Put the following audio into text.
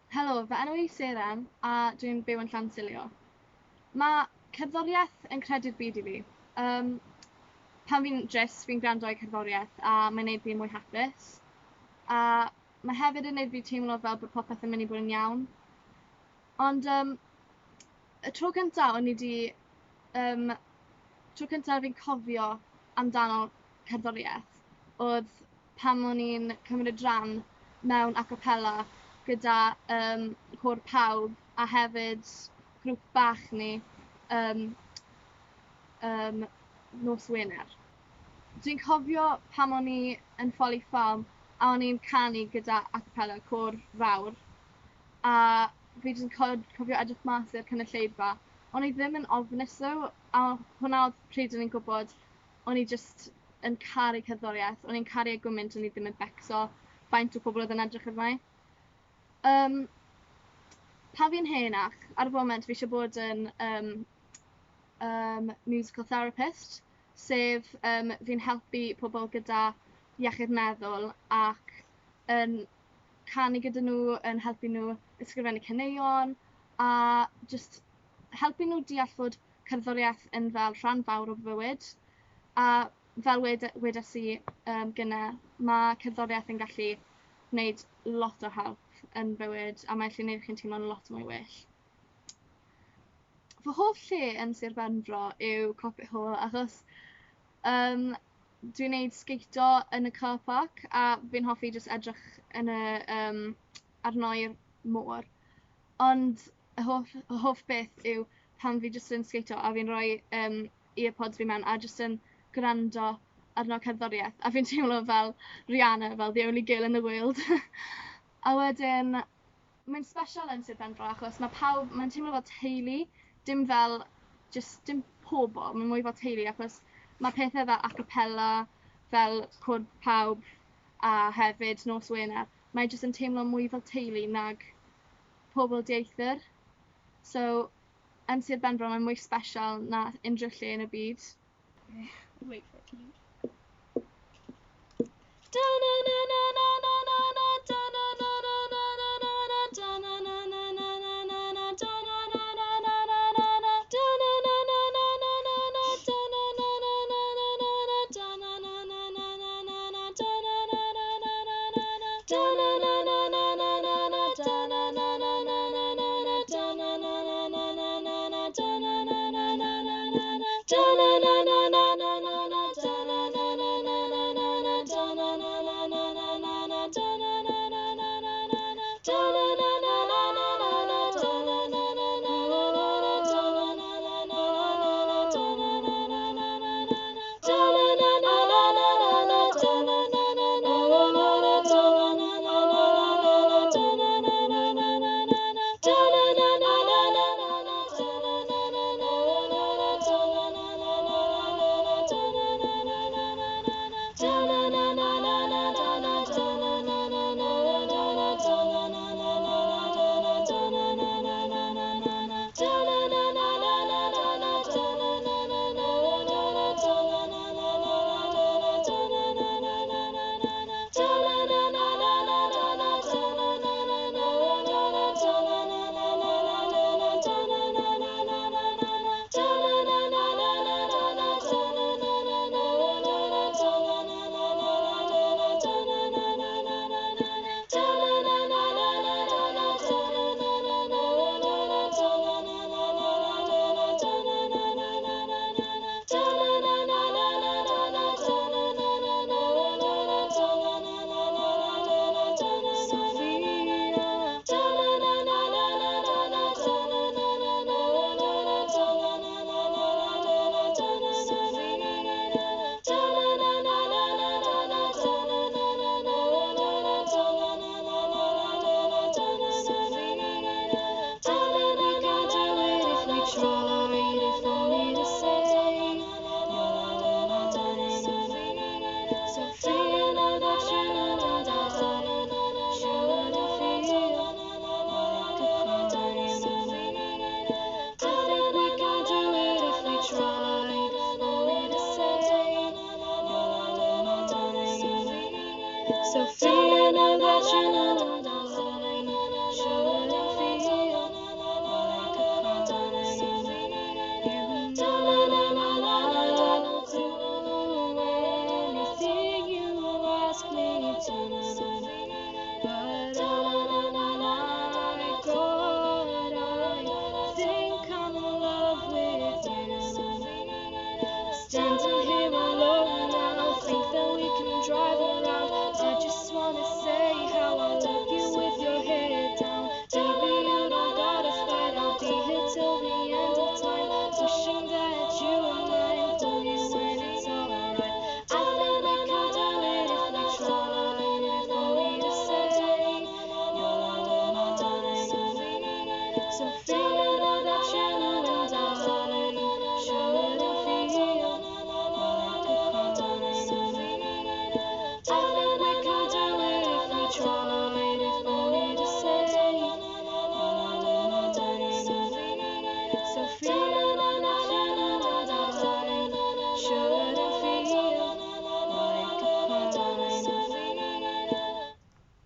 Helo, fy enw i Seren a dwi'n byw yn Llansilio. Mae cerddoriaeth yn credu'r byd i fi. Pan fi'n drist, fi'n gwrando i cerddoriaeth a mae'n neud fi mwy hapus. A mae hefyd yn neud fi teimlo fel bod popeth yn mynd i bod yn iawn. Ond y tro cyntaf o'n i 'di... tro cyntaf fi'n cofio amdano cerddoriaeth oedd pan o'n i'n cymryd rhan mewn a cappella gyda côr pawb a hefyd grŵp bach ni nos Wener. Dwi'n cofio pan o'n i yn Folly Farm a o'n i'n canu gyda a cappella côr fawr a fi jyst yn cofio edrych mas i'r cynulleidfa. O'n i ddim yn ofnus though, a hwnna oedd pryd o'n i'n gwybod o'n i jyst yn caru cerddoriaeth. O'n i'n caru e gymaint o'n i ddim yn becso faint o pobl oedd yn edrych arna i. Pan fi'n henach, ar y foment fi eisiau bod yn musical therapist, sef fi'n helpu pobl gyda iechyd meddwl ac yn canu gyda nhw, yn helpu nhw ysgrifennu caneuon a jyst helpu nhw deall fod cerddoriaeth yn fel rhan fawr o fywyd. A fel wedes i gynne, mae cerddoriaeth yn gallu gwneud lot o help yn bywyd a mae'n gallu gwneud chi'n teimlo'n lot mwy well. Fy hoff lle yn Sir Benfro yw Coppet Hall achos dwi'n neud sgeito yn y car park a fi'n hoffi jyst edrych yn y arno i'r môr. Ond y hoff beth yw pan fi jyst yn sgeito a fi'n rhoi earpods fi mewn a jyst yn gwrando arno cerddoriaeth a fi'n teimlo fel Rihanna, fel the only girl in the world. A wedyn, mae'n special yn Sir Benfro achos mae pawb, mae'n teimlo fel teulu, dim fel, jyst dim pobl, mae'n mwy fel teulu achos mae pethau fel a cappella, fel côr pawb a hefyd nos Wener, mae jyst yn teimlo mwy fel teulu nag pobl dieithr. So, yn Sir Benfro mae'n mwy special na unrhyw lle yn y byd. Wait for it to load. Da na na na na na na na da na na na na na na na da na na na na na na na da na na na na na na na da na na na na na na na da na na na na na na na da na na na na na na na da na na na na na na na da na na na na na na na da na na na na na na na da na na na na na na na da na na na na na na na da na na na na na na na da na na na na na na na da na na na na na na na da na na na na na na na da na na na na na na na da na na na na na na na da na na na na na na da na na na na na na na da na na na na na na na da na na na na na na na da na na na na na na da na na na na na na na da na na na na na na na da na na na na na na na da na na na na na Standing here alone now, think that we can drive around. I just wanna say how I love you with your hair down. Baby, you don't gotta fight, I'll be here till the end of time. Wishing that you were mine, pull you when it's alright. I think we could do it if we tried, if only to say you're mine. So free, you know that you and I shouldn't feel like a crime. I think we could do it if we tried, if only to say you're mine. So free,